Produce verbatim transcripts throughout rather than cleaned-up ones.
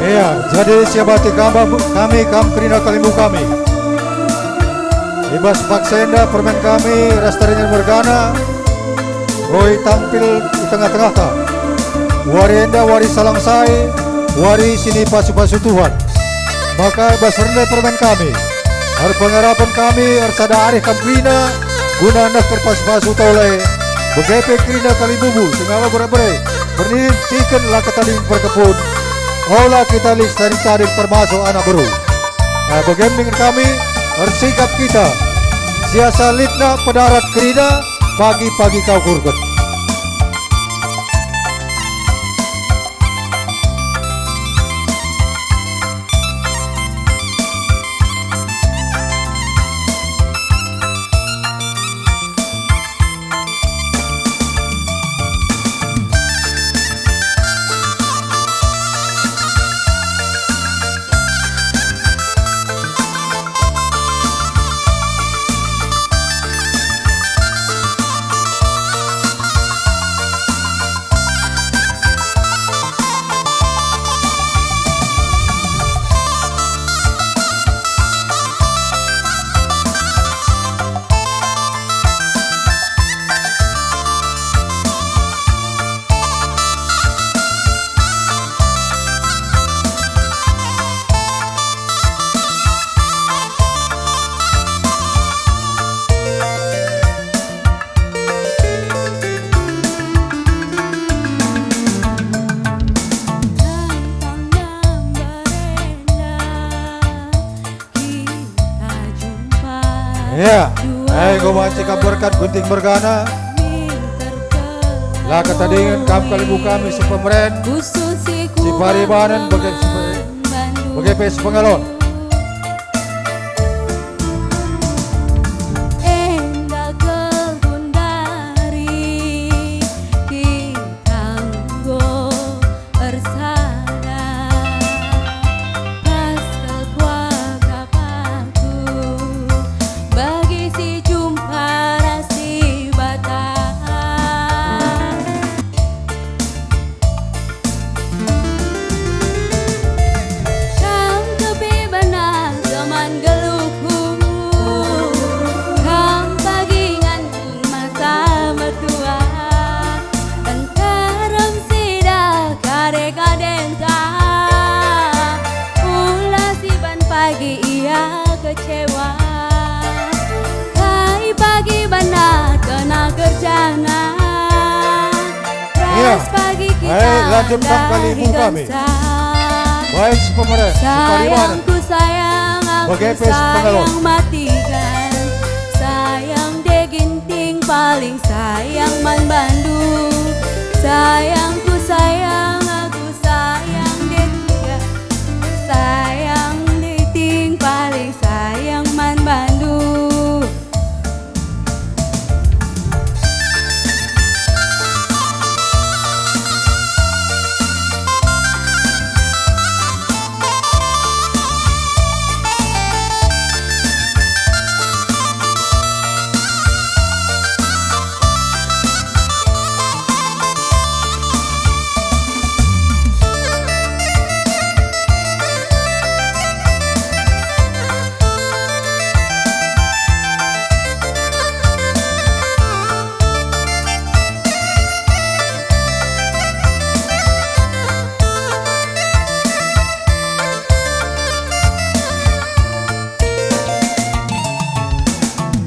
Iya, jadi siabati kami, kami kam kerina kalimbubu kami. I bas paksa enda permen kami ras taringan mergana, roi tampil i tengah-tengahta. Wari enda wari salang sai, wari si nipasu-pasu Tuhan. Maka i bas rende permen kami, erpengarapen kami ersada arih kam kerina guna nehken pasu-pasu tole, bage pe kerina kalimbubu, singalo bere-bere, pernin, ciken, la ketading perkepun, ola kita lit tading-tading termasuk anak beru. Nah, bage me ningen kami ersikap kita, siasa litna pedarat kerina, pagi-pagi kau kurgen. Ya, eh, enggo banci kam berkat Gunting mergana. La ketadingen kam kalimbubu kami si pemeren, si paribanen, bage si pe-, bage pe si pengalon. Enda kal gundari kita enggo ersada, pas kal kuakap aku bagi si jumpa ras Dibata. Kam kepi bana teman geluhku, kam pagi ngantung masa metua, nterem sidah kade-kadenta, ula siban pagi ia kecewa, kai pagi bana kena kerjana. Iya. Ras pagi kita. Eh, lanjutkan kali ibu kami. Baik, si pemere, si paribanen. Sayangku sayang, aku sayang matikan. Bage pe si pengalon. Sayang de Ginting, paling sayang man bandu. Sayangku sayang, aku sayang de Ginting. Sayang de Ginting, paling sayang man bandu.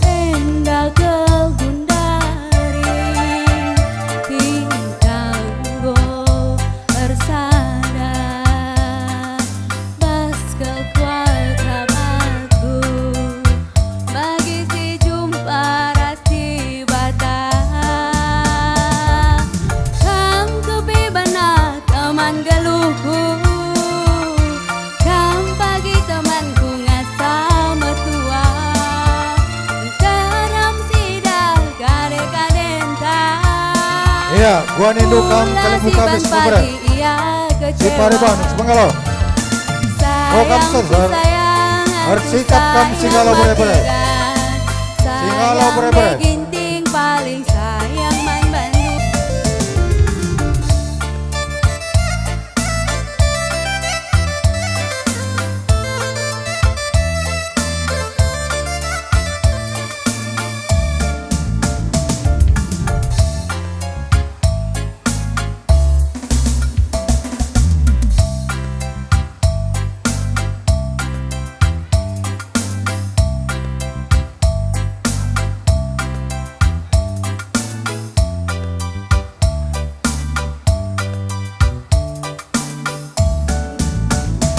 Enda kal gundari kita enggo ersada, bas kekuatan aku bagi si jumpa ras Dibata. Kam kepi bana teman geluhku, kam pagi temanku ngasa metua, nterem sidah kade-kadenta. Iya, gua nindu kam kalimbubu kami si pemere. Si paribanen, si pengalon. Oh, kam serser. Ersikap kam singalo bere-bere. Singalo bere-bere.